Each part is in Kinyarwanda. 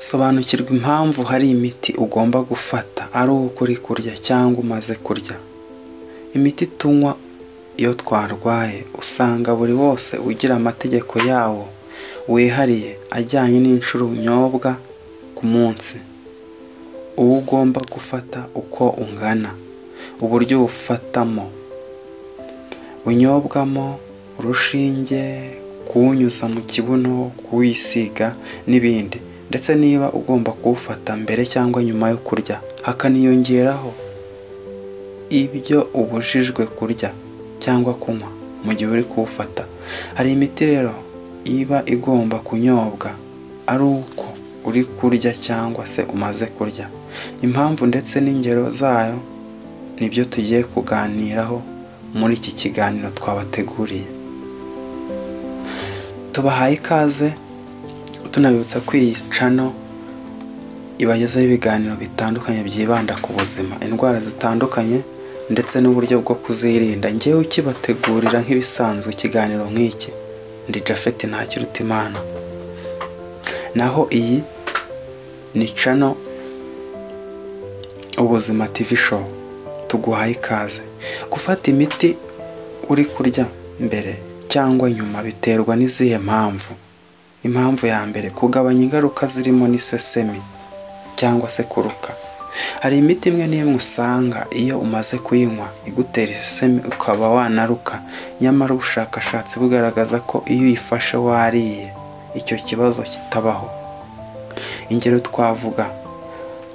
Sobanukirwa impamvu hari imiti ugomba gufata ari uko uri kurya cyangwa umaze kurya. Imiti tunywa iyo twarwaye usanga buri wose ugira amategeko yawo wihariye ajyanye n'inshuro unyobwa ku munsi, uwo ugomba gufata uko ungana, uburyo uwufatamo, unyobwamo, urushinge, kuwunyuza mu kibuno, kuwisiga n'ibindi, ndetse niba ugomba kuwufata mbere cyangwa nyuma yo kurya, hakaniyongeraho ibyo ubujijwe kurya cyangwa kunywa mu gihe uri kuwufata. Hari imiti rero iba igomba kunyobwa ari uko uri kurya cyangwa se umaze kurya. Impamvu ndetse n'ingero zayo nibyo tugiye kuganiraho muri iki kiganiro twabateguriye. Tubahaye ikaze, tunabibutsa ko iyi channel ibagezaho ibiganiro bitandukanye byibanda ku buzima, indwara zitandukanye ndetse n'uburyo bwo kuzirinda. Njyewe ukibategurira nk'ibisanzwe ikiganiro nk'iki ndi Japhet Ntakirutimana, naho iyi ni channel Ubuzima TV Show. Tuguhaye ikaze. Gufata imiti uri kurya mbere cyangwa nyuma biterwa n'izihe mpamvu? Impamvu ya mbere, kugabanya ingaruka zirimo n'isesemi cyangwa se kuruka. Hari imiti imwe n'imwe usanga iyo umaze kuyinywa igutera isesemi ukaba wanaruka, nyamara ubushakashatsi bugaragaza ko iyo uyifashe wariye icyo kibazo kitabaho. Ingero twavuga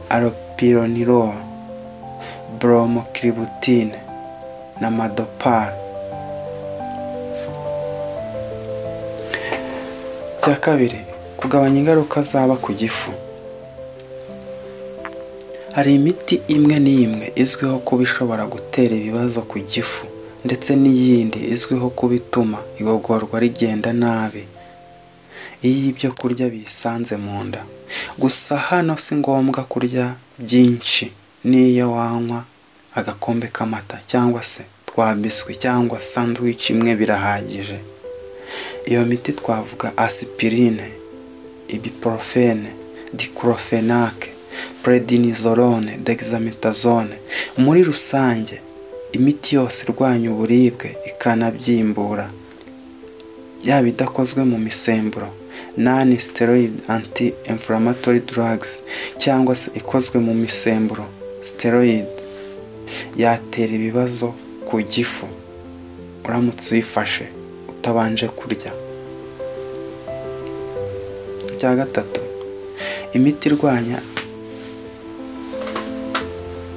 allopurinol, bromocriptine na madopar. Icya kabiri, kugabanya ingaruka zaba ku gifu. Hari imiti imwe n'imwe izwiho kuba ishobora gutera ibibazo ku gifu, ndetse n'iyindi izwiho kuba ituma igogorwa rigenda nabi iyo ibyo kurya bisanze mu nda. Gusa hano si ngombwa kurya byinshi, n'iyo wanywa agakombe k'amata cyangwa se twa biswi cyangwa sandwich imwe birahagije. Iyo miti twavuga aspirine, ibuprofene, diclofenac, prednisolone, dexamethasone. Muri rusange imiti yose irwanya uburibwe ikanabyimbura, yaba idakozwe mu misemburo non steroid anti inflammatory drugs cyangwa se ikozwe mu misemburo steroid, yatera ibibazo ku gifu uramutse uyifashe utabanje kurya. Icya gatatu, imiti irwanya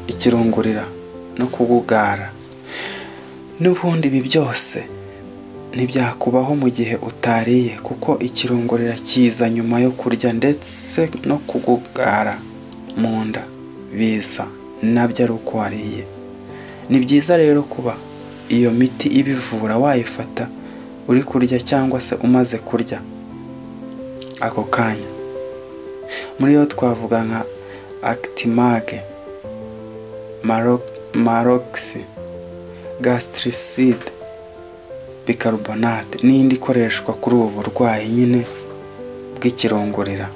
ikirungurira no kugugara. N'ubundi ibi byose ntibyakubaho mu gihe utariye, kuko ikirungurira kiza nyuma yo kurya, ndetse no kugugara mu nda biza nabyo ari uko wariye. Ni byiza rero kuba iyo miti ibivura wayifata uri kurya cyangwa se umaze kurya ako kanya. Muri yo twavuga nka Actimage, Marox, Gastricide, bicarbonate n'indi ikoreshwa kuri ubu burwayi nyine bw'ikirungurira.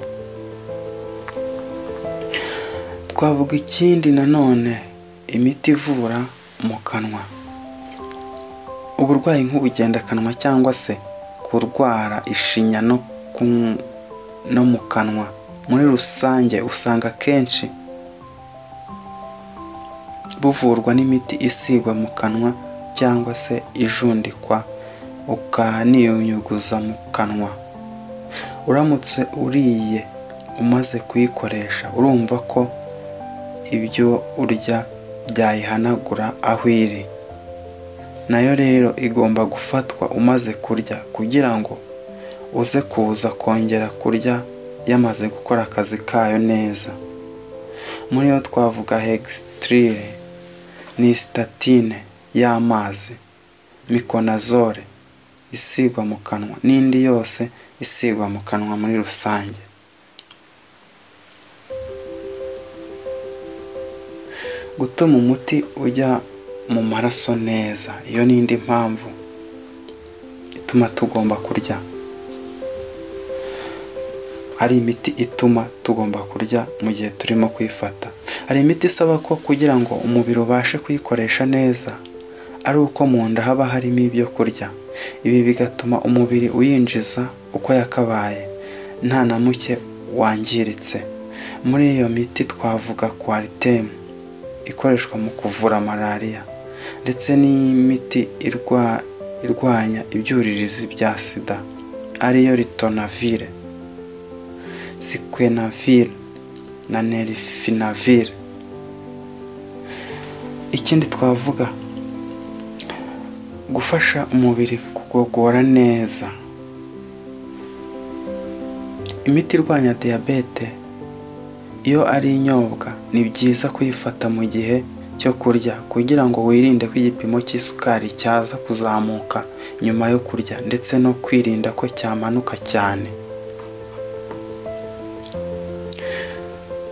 Twavuga ikindi nanone, imiti ivura mu kanwa. Uburwayi nk'ubugendakanwa cyangwa se kurwara ishinya no mu kanwa muri rusange usanga akenshi buvurwa n'imiti isigwa mu kanwa cyangwa se ijundikwa ukaniyunyuguza mu kanwa. Uramutse uriye umaze kuyikoresha urumva ko ibyo urya byayihanagura aho iri. Nayo rero igomba gufatwa umaze kurya kugira ngo uze kuza kongera kurya yamaze gukora akazi kayo neza. Muri yo twavuga Hextril, Nystatine y'amazi, Miconazole isigwa mu kanwa n'indi yose isigwa mu kanwa muri rusange. Gutuma umuti ujya mu maraso neza, iyo ni indi mpamvu ituma tugomba kurya. Hari imiti ituma tugomba kurya mu gihe turimo kuyifata. Hari imiti isaba ko kugira ngo umubiri ubashe kuyikoresha neza ari uko mu nda haba harimo ibyo kurya. Ibi bigatuma umubiri uyinjiza uko yakabaye nta na muke wangiritse. Muri iyo miti twavuga Coartem ikoreshwa mu kuvura malariya, ndetse n'imiti irwanya ibyuririzi bya sida ariyo Ritonavir, Saquinavir na Nelfinavir. Ikindi twavuga, gufasha umubiri kugogora neza. Imiti irwanya diyabete iyo ari inyobwa ni byiza kuyifata mu gihe cyo kurya kugira ngo wirinde ko igipimo cy'isukari cyaza kuzamuka nyuma yo kurya, ndetse no kwirinda ko cyamanuka cyane.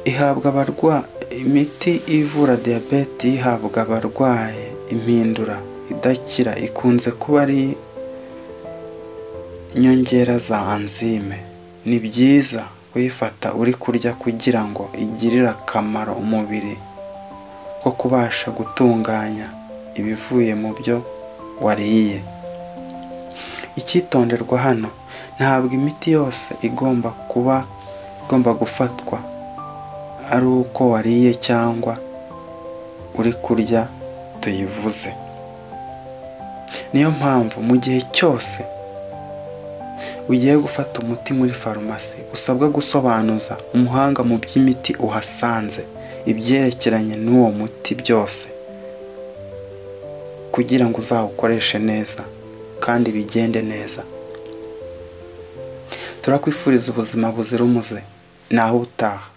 Ihabwa imiti ivura diyabete ihabwa abarwaye impindura idakira ikunze kuba ari inyongera za anzime. Ni byiza kuyifata uri kurya kugira ngo igirire akamaro umubiri ko kubasha gutunganya ibivuye mu byo wariye. Icyitonderwa hano, ntabwo imiti yose igomba kuba igomba gufatwa ari uko wariye cyangwa uri kurya tuyivuze. Niyo mpamvu mu gihe cyose ugiye gufata umuti muri farumasi usabwa gusobanuza umuhanga mu by'imiti uhasanze ibyerekeranye n'uwo muti byose, kugira ngo uzawukoreshe neza kandi bigende neza. Turakwifuriza ubuzima buzira umuze. Naho utaha.